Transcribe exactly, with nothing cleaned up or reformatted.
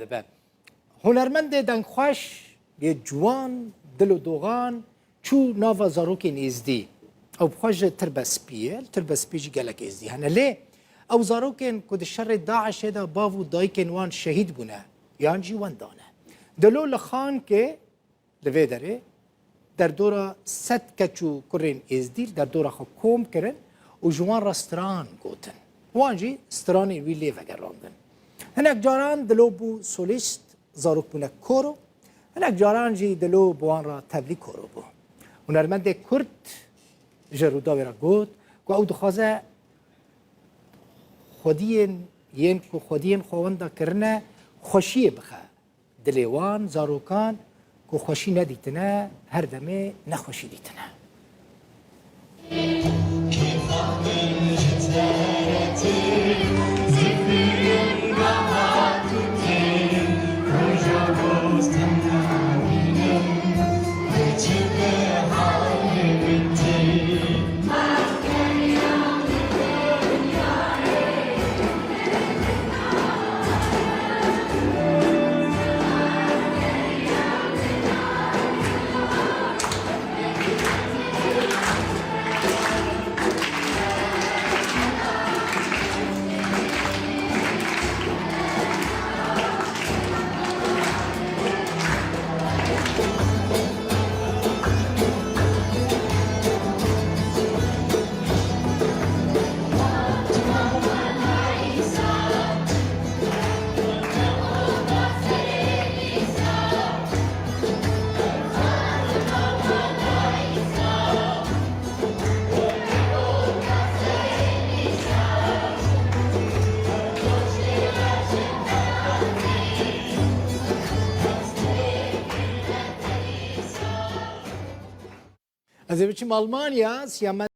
dibe. Hunermendê dengxweş, yê ciwan, dil û doxan çû nava zarokên êzdî. Ew bi xwe ji tirbe spî ye, li tirbe spî jî gelek êzdî hene. Lê ew zarokên ku di şerê DAIŞê de bav û dayikên wan şehîd bûne, yan jî wenda ne. Dilo li Xankê, li vê derê, derdora sed keç û kurên êzdî li derdora xwe kom kirin û ji wan re stran gotin. Wan jî stranên wî lê vegerandin. Hinek caran Dilo bû solîst, zarok bûne koro, hinek caran jî Dilo bi wan re tevlî koro bû. Hunermendê Kurd ji Rûdawê re got ku ew dixwaze xwediyên, yên ku xwediyên xwe wenda kirine, xweşiyê bixe dilê wan zarokan ku xweşî nedîtine, her demê nexweşî dîtine. Ez ê biçim Almanya, Siyamet.